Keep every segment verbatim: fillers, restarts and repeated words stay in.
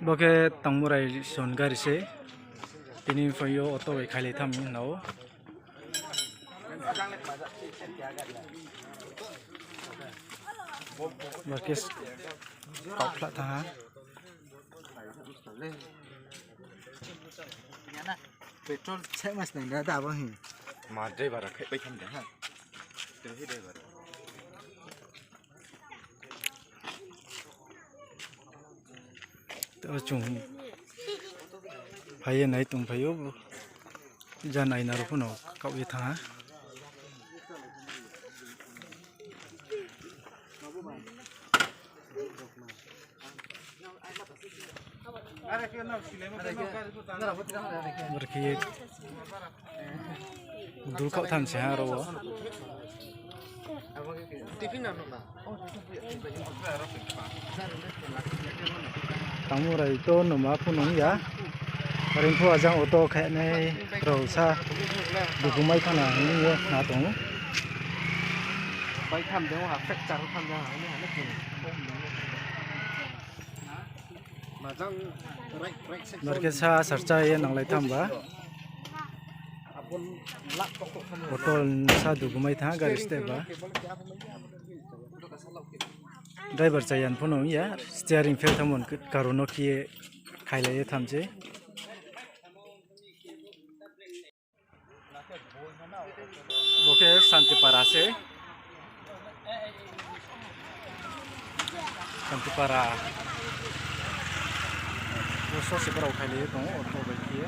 Bo khe Tangmurai son gari se. Tini phai yo auto bai khailai tham hing nao. Bo khe kaohkhla thanng ha. Petrol se mas nang da bo hin. Ma driver khe pai tham de ha. Driver. To chung phai ye nai tong phai ou. Jan aina rao pho no kaoh ye thanng ha. Bor khe ye dul khaoh tham se ha aro wo. Tangmurai to numa pho nung ya. Are pho ajang auto khainai rao sa dugu mai khana hing ye khna tong ou. Bor khe sa sarcha ye nanglai tham ba. Auto sa dugu mai thanng gari step ba. Driver chaya pho nung ya, steering fail thanngmo ni karon no khe ye khailai ye tham se. Bo khe Santipara se. Santipara. Bo sose brao khailai ye tong ou, auto bai khe ye.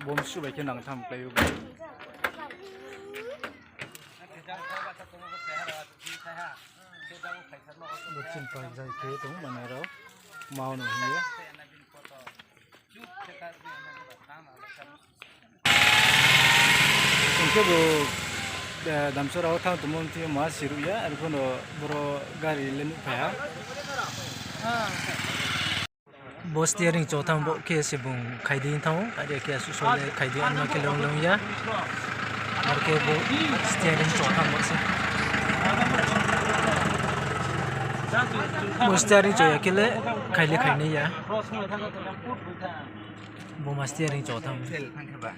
Bo msu bai khe nang tham klái ou. Bo chini pal jai khe tong manai rao. Mao no hing ye. Chung khe bo, eh, Damsora wo thanng tongmo mthi ma siruh ya, are pho no boro gari le nuhphai ha. Bo steering cho thanng bo khe se bung khaidi thanng ou, are khe asuh so le khaidi anma khe long long ya. Are khe bo steering cho thanng bo se. Bo steering cho ya khe le khai le khainai ya. Bo ma steering cho thanng. Fail thanng khe ba.